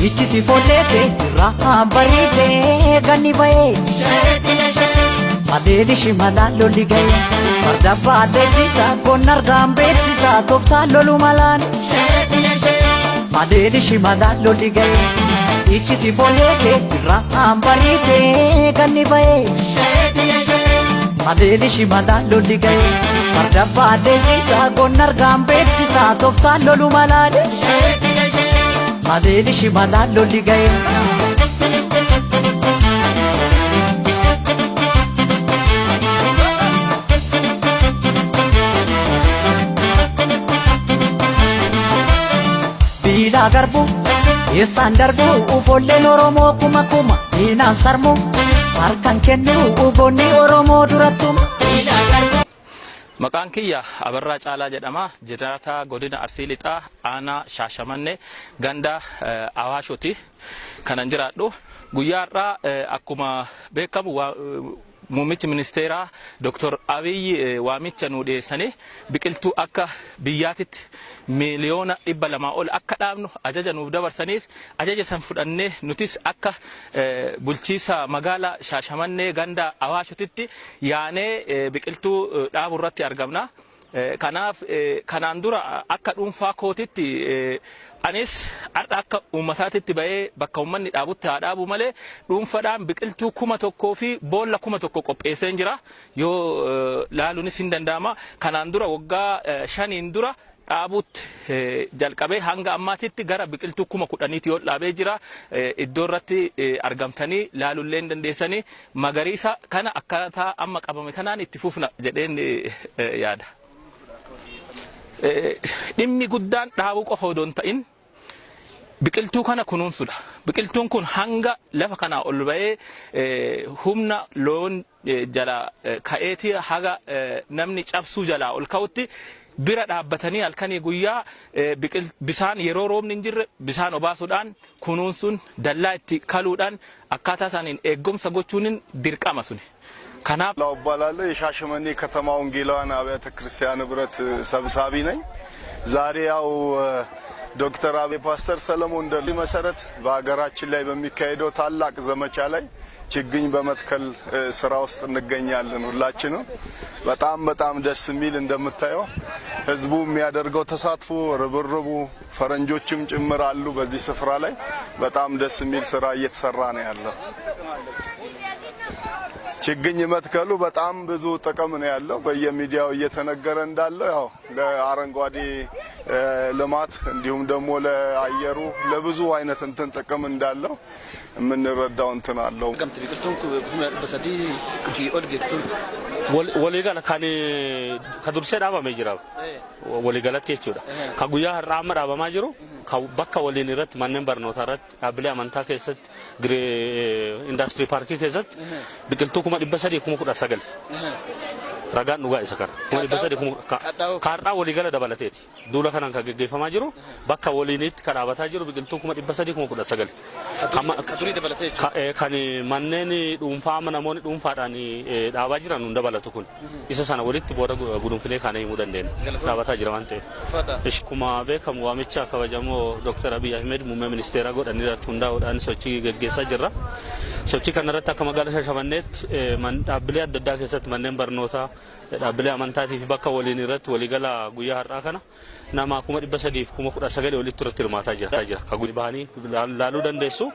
Ichi si foollee kee irraa bariitee ganni ba'ee. Haleeli shimalaa lolli ga'ee. Farda baadheechisa qonna argaan beeksisa tooftaa lolu malaan. Haleeli shimalaa lolli ga'ee. Ichi si foollee kee irraa bariitee ganni ba'ee. Haleeli shimalaa lolli ga'ee. Farda baadheechisa qonna argaan beeksisa tooftaa lolu malaan. Haleeli shimalaa lolli ga'ee. Biilaa garbuu eessaan darbuu ufolleen Oromoo kuma kuma diinaan sarmuu harkaan kennuu goonni Oromoo durattuma. Maqaan kiyya Abarraa Caalaa jedhama. Jiraataa godina Arsii Lixaa aanaa Shaashamannee ganda Awaashoti kanan jiraadhu. Guyyaa har'aa akkuma beekamu muummichi ministeeraa Dr. Abiy waamicha nuu dhiyeessanii biqiltuu akka biyyaatitti 200,000,000 ol akka dhaabnu ajaja nuuf dabarsaniif ajaja san fudhannee nutis akka bulchiisa magaalaa Shaashamannee ganda Awaashotitti yaanee biqiltuu dhaabu irratti argamna. Kanaaf kanaan dura akka dhuunfaa kootitti anis har'a akka uummataatitti ba'ee bakka uummanni dhaabutti haa dhaabu malee dhuunfadhaan biqiltuu 1000 fi boolla 1000 qopheesseen jira. Yoo laaluunis hin danda'ama. Kanaan dura waggaa 5n dura dhaabuutti jalqabee hanga ammaatitti gara biqiltuu 10,000ti yoo dhaabee jira. Iddoo irratti argamtanii laalullee hin dandeessanii magariisa kana akkaataa amma qabame kanaan itti fufna jedheen yaada. Dhimmi guddaan dhaabuu qofa odoo hin ta'in biqiltuu kana kunuunsuudha. Biqiltuun kun hanga lafa kanaa ol ba'ee humna loon jalaa ka'eeti haga namni cabsuu jalaa ol ka'utti bira dhaabbatanii halkanii guyyaa bisaan yeroo roobni hin jirre bisaan obaasuudhaan kunuunsuun dallaa itti kaluudhaan akkaataa isaaniin eeggomsa gochuun dirqama suni. Kanaaf. እባላለሁ የሻሸመኔ ከተማ ወንጌላውያን አብያተ ክርስቲያን ህብረት ሰብሳቢ ነኝ። ዛሬ ያው ዶክተር አብይ ፓስተር ሰለሞን ደሬ መሰረት በሀገራችን ላይ በሚካሄደው ታላቅ ዘመቻ ላይ ችግኝ በመትከል ስራ ውስጥ እንገኛለን። ሁላችንም በጣም በጣም ደስ የሚል እንደምታየው ህዝቡ የሚያደርገው ተሳትፎ ርብርቡ፣ ፈረንጆችም ጭምር አሉ በዚህ ስፍራ ላይ በጣም ደስ የሚል ስራ እየተሰራ ነው ያለው። ችግኝ መትከሉ በጣም ብዙ ጥቅም ነው ያለው። በየሚዲያው እየተነገረ እንዳለው ያው ለአረንጓዴ ልማት እንዲሁም ደግሞ ለአየሩ ለብዙ አይነት እንትን ጥቅም እንዳለው የምንረዳው እንትን አለው። Biqiltuun 300,000 ol geettuun. Waliigala kan ka dursee dhaabamee jira waliigalatti jechuudha. Ka guyyaa har'aa amma dhaabamaa jiru ka bakka waliin irratti manneen barnootaa irratti dhaabbilee amantaa keessatti indaastirii paarkii keessatti biqiltuu 319,000. Ragaan dhugaa isa kana. 300,000 ka har'aa waliigala dabalateeti. Duula kanaan kan geggeeffamaa jiru bakka waliinitti kan dhaabataa jiru biqiltuu 319,000. Ka durii dabalatee jechuudha. Kan manneen dhuunfaa amma namoonni dhuunfaadhaan dhaabaa jiran nun dabalatu kun. Isa sana walitti booda gudunfinee kaanee himuu dandeenya. Dhaabataa jira waan ta'eef. Akkuma beekamu waamicha kabajamoo Dr. Abiy Ahmed muummee ministeeraa godhan irratti hundaa'uudhaan sochii geggeessaa jirra. Sochii kana irratti akka magaalaa Shaashamanneetti dhaabbilee adda addaa keessatti manneen barnootaa dhaabbilee amantaatii fi bakka waliin irratti waliigala guyyaa har'aa kana nama 319,000 walitti irratti hirmaataa jira. Ka bahanii laaluu dandeessu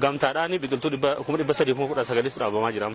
gamtaadhaan biqiltuu 319,000 dhaabamaa jira.